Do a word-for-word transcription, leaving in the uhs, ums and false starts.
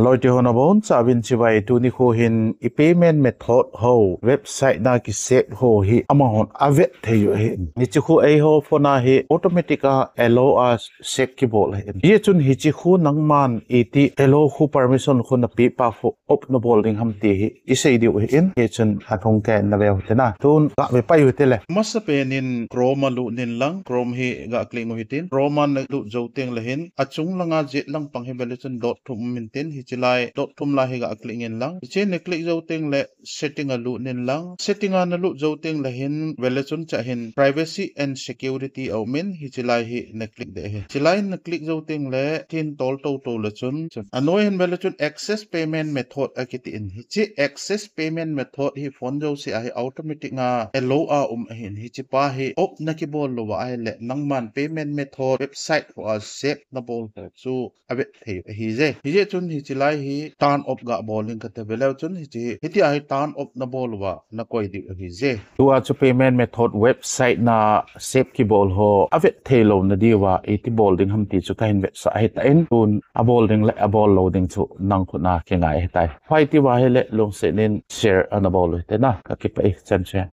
Loi te ho nabonchauvin chibai. Tuni kho hin i payment method ho website na ki set ho hi amahon avet thei u ahi. Hiche kho eiho phone a hi automatic a allow a set kibol ahi. Hichun hiche kho nangman iti allow kho permission kho napeh pa kho off nabol ding ham ti hi isei diu ahi. Hichun alhung kei in nave u hite na. Tun gave pai u hite le. Masapen in Chrome a lut in lang, Chrome hi ga click u hitin. Chrome a nalut jou teng le hin achung langa jet lang pang hi vele chun dot thum um intin, hiche lai dot thum lai hi ga click in lang. Hiche na click jou teng le setting a lut in lang. Setting a nalut jou teng le hin vele chun chua hin privacy and security a um in, hiche lai hi na click ding ahi. Hiche lai na click jou teng le tin tol toto le chun, chun anoi hin vele chun access payment method akiti in. Hiche access payment method hi phone jouse a hi automatic a allow a um ahin. Hiche pa hi off na kibol lou va ahile nangman payment method website ho a set nabol ho chu avet thei u ahi je. Hijeh chun hiche lai hi turn off ga bol ding kate, veleu chun hiche, hitia hi turn off nabol uva nakoi diu ahi je. Tua chu payment method website na set kibol ho avet thei lou na diuva iti bol ding ham ti chu kahin vetsah ahitan, tun abol ding le abol lou ding chu nang khut a kingai ahitai. Hiti uva ahile lungset in share ana bol u hite na. Kakipah e, chan chu.